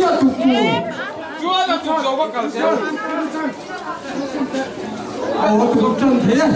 chiah tuk tur. Chuan a tuk zo va kal zel. Aw a tuk tan thei e.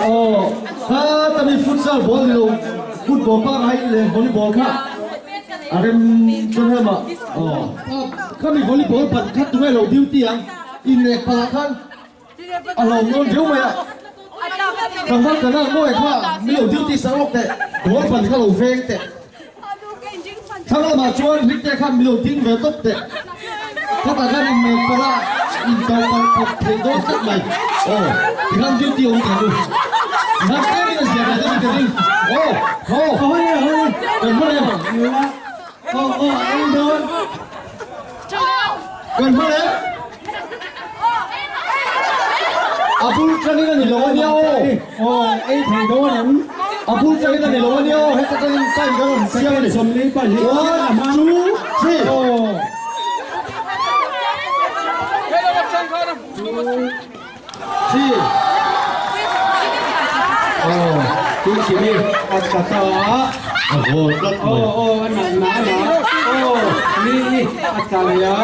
Aw, kha tami futsal ball ni lo football pangai leh volleyball kha a rem chuan em a. Aw, khami volleyball ban kha tunge lo duty ang inleh palah khan a hlawm dawn viau mai a. Tlangval kana mawi kha mi lo duty sak lawk teh, ball ban kha lo veng teh. Thlang lamah chuan Hlikte khan mi lo ding ve tawp teh. Khatah khan inmel palh a, intauh palh pawp theih dawn tlat mai. Aw, tikhan duty awm teh u. Tikhan tlemin a zia ve deuhin ka ring. Aw, aw, kan hman em? Kan hman em? A bul tangin a ni lo a nia aw. Aw, ei thei dawn em? A bul tangin a ni lo a nia aw, heta tangin time kan rawn siam a ni. One, two, three. Three. Aw, tui khimi a tla ta a. A haw tlat mai. Aw, aw, a nalh na a na. Aw, mi a tla leh a.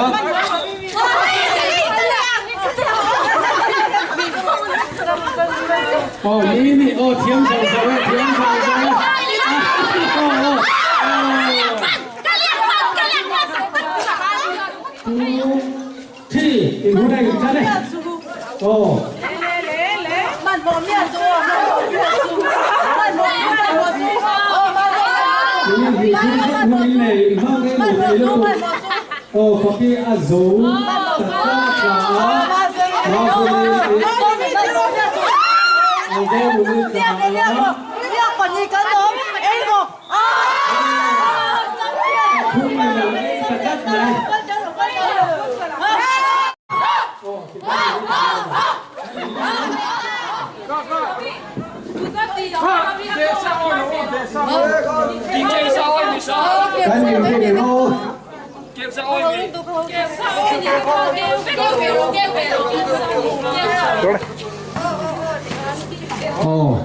Aw, mi ni, aw, thiam zo zo e, thiam zo zo e. Aw, aw, aw. Two, three, in hun a in tan e. Aw. Aw faki a zo ta ta ta a Aw,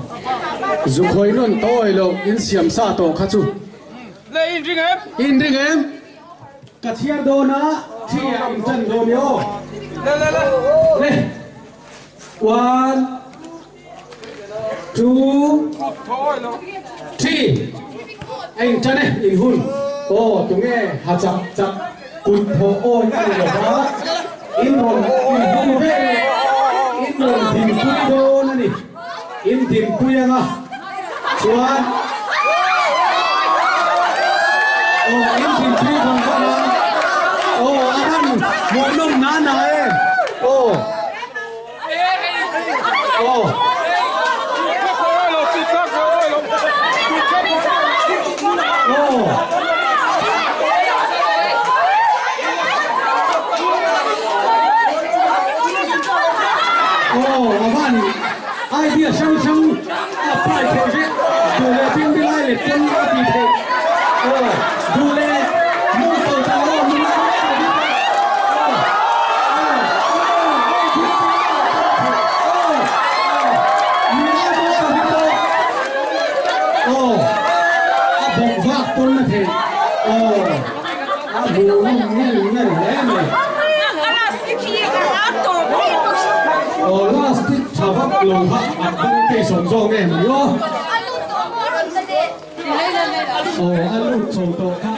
zu khawi nawn tawi lo in siam sa tawh kha chu. Le in ring em? In ring em? Ka chhiar dawn a, thi ah in tan dawn i aw. Le le le. Le. One. 2 3 anh chân này in hun ô tụi nghe hà chặt chặt cụt thổ ôi anh lo ba in ron in hun ve in ron din pui dawn ani in din pui anga chuan oh in din pui vang vang a oh ahan hmuhnawm na na e oh oh oh oh avan idea hrang hrang a apply theih vek duh leh ding lai leh pawn a tih theih aw duh leh mawng to tak aw nula mek a ding a aw aw aw hei thil pawh a apply theih aw aw nula mawi a ding pawh aw a bawk vak pawn a theih aw a hmuhnawm ngel ngel hle mai. Aw last hi tha vak lo kha advantage awm zawk nge mawni aw. Aw a lut chho tawh kha.